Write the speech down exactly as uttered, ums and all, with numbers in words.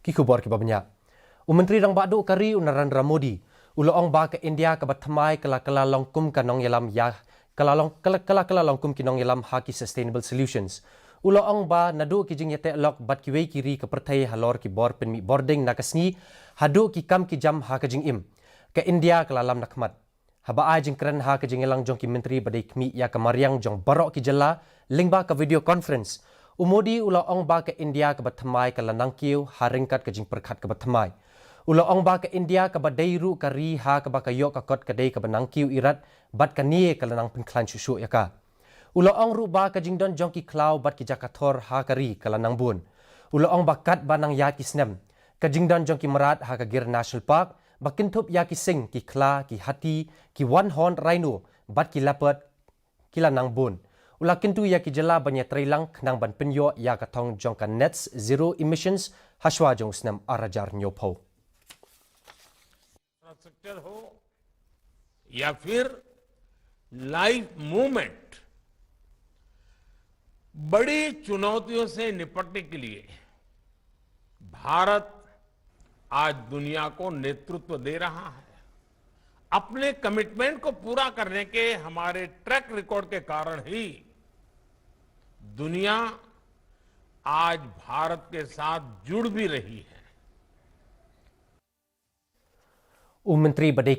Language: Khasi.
Ki khubor kiba bniah. U Myntri Rangbah Duh ka ri u Narendra Modi u la ong ba ka India kaba thymmai ka la kylla long kum ka nongïalam ïa ka la long ka la ka la kylla long kum ki nongïalam ha ki sustainable solutions. U la ong ba naduh ki jingïateh lok bad kiwei ki ri ka pyrthei halor ki bor pynmih bording na ka sngi haduh ki kam ki jam ha ka jingim, ka India ka la lam na khmat. Haba ai jingkren ha ka jingïalang jong ki myntri ba dei khmih ïa ka mariang jong baroh ki jylla lyngba ka video conference, u Modi u la ong ba ka India kaba thymmai ka la nangkiew ha ryngkat ka jingpyrkhat kaba thymmai. U la ong ba ka India kaba dei ruh ka ri ha kaba ka ïoh ka kot ka dei kaba nangkiew irat bad kane ka la nang pynkhlaiñ shuh shuh ïa ka. U la ong ruh ba ka jingdon jong ki khlaw bad ki jaka thor ha ka ri ka la nang bun. U la ong ba katba nang ïaid ki snem, ka jingdon jong ki mrad ha ka Gir National Park ba kynthup ïa ki sing, ki khla, ki hati, ki one horned rhino bad ki leopard ki la nang bun. U la kyntu ïa ki jylla ban ïatreilang khnang ban pynïoh ïa ka thong jong ka net zero emissions ha shuwa jong u snem ar hajar hynñiewphew. इंफ्रास्ट्रक्चर हो या फिर लाइफ मूवमेंट, बड़ी चुनौतियों से निपटने के लिए भारत आज दुनिया को नेतृत्व दे रहा है। अपने कमिटमेंट को पूरा करने के हमारे ट्रैक रिकॉर्ड के कारण ही दुनिया आज भारत के साथ जुड़ भी रही है। U Myntri ba dei